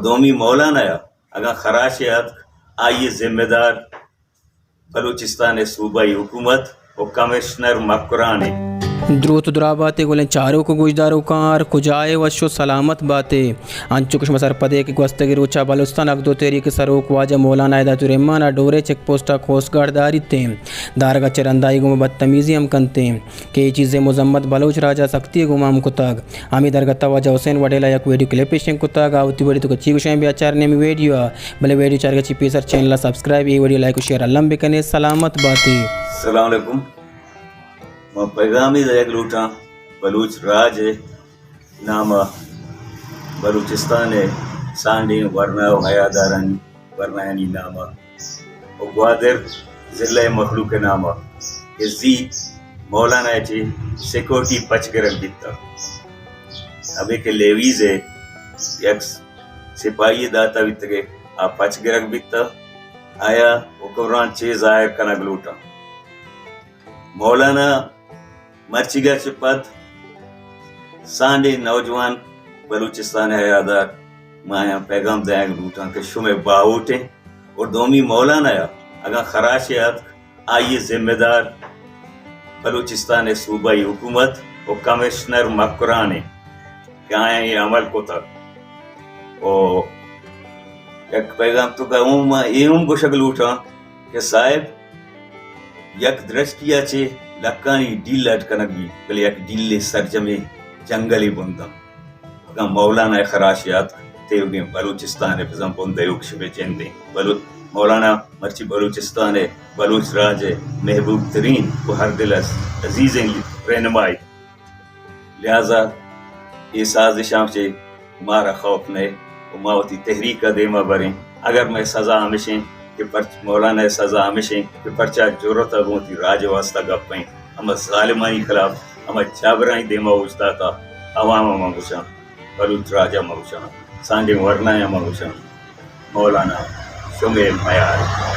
دومی مولانا ءَ اگاں خراشے اتک، آئی ءِ ذمہ دار بلوچستان ءِ صوبائی حکومت ءُ کمشنر مکران اِنت۔ دروت ءُ دراہ بات ئے گلیں چاروک ءُ گوشداروکاں، ہر کجا ئے وش ءُ سلامت بات ئے۔ انچو کہ شما سرپد ئے کہ گوستگیں روچ ءَ بلوچستان حق دو تحریک ءِ سروک واجہ مولانا حیدات الرحمان ءَ ڈورے چیک پوسٹ ءَ کوسٹ گارڈ داریت ایں، دارگ ءَ چہ رند آئی ءَ گوں بدتمیزی ہم کنت ایں۔ کہ اے چیز ءِ مذمت بلوچ راج ءَ سختی ءَ گوما ہم کتگ۔ ہمے درگت ءَ واجہ حسین وڈیل ءَ یک ویڈیو کلپے شنگ کتگ، آ وتی ویڈیو ءِ توکا چی گوشاں بیا چاریں ہمے ویڈیو ءَ، بلے ویڈیو چارگ ءَ چہ پیسر چینل ءَ سبسکرائب، اے ویڈیو لائک ءُ شیئر الم بکن ئے۔ سلامت بات ئے۔ السلام علیکم۔ من پیغامے دئیگ لوٹاں بلوچ راج ءِ نام ءَ، بلوچستان ءِ سانڈیں ورنا ءُ حیادارانی ورنایانی نام ءَ ءُ گوادر ضلع ءِ مخلوق ءِ نام ءَ کہ زی مولانا ءِ چہ سیکورٹی پچ گرگ بیتگ۔ ہمے کہ لیویز ءِ یک سپاہی ءَ داتہ بیتگ ءُ آ پچ گرگ بیتہ، آیا حکمران چے ظاہر کنگ لوٹاں؟ مولانا مرچیگ ءَ چہ پد سانڈیں نوجوان بلوچستان ءِ حیادار، من آیاں پیغام دئیگ لوٹاں کہ شمئے باہوٹ ایں۔ اور دومی مولانا ءَ اگاں خراشے اتک، آئی ءِ ذمہ دار بلوچستان ءِ صوبائی حکومت ءُ کمشنر مکران اِنت کہ آیاں اے عمل کتگ۔ ءُ یک پیغام توکا ہوں من اے ہم گوشگ لوٹاں کہ صاحب، یک درشکی ءَ چہ لکانی ڈیل اڈ کنگ بیت، بلے یک ڈیلے سرجمیں جنگلے بنداں۔ اگاں مولانا ءِ خراشے اتک، تیوگیں بلوچستان ءِ بزاں بند ایوک شمئے جند ایں۔ بلو-، مولانا مرچی بلوچستان ءِ بلوچ راج ءِ محبوب ترین ءُ ہر دل ءَ عزیزیں رہنمائے۔ لہذا اے سازشاں چہ مارا خوف نئے ءُ ما وتی تحریک ءَ دیما بریں۔ اگر مئے سزا ہمیش ایں کہ پرچ-، مولانا ءِ سزا ہمیش ایں کہ پرچا جرات ءَ گوں وتی راج ءِ واسطہ گپ ایں، ہما ظالمانی خلاف، ہما جابرانی دیما اوشتات ءَ عوام ءَ ما گوشاں، بلوچ راج ءَ ما گوشاں، سانڈیں ورنایاں ما گوشاں، مولانا شمئے میار۔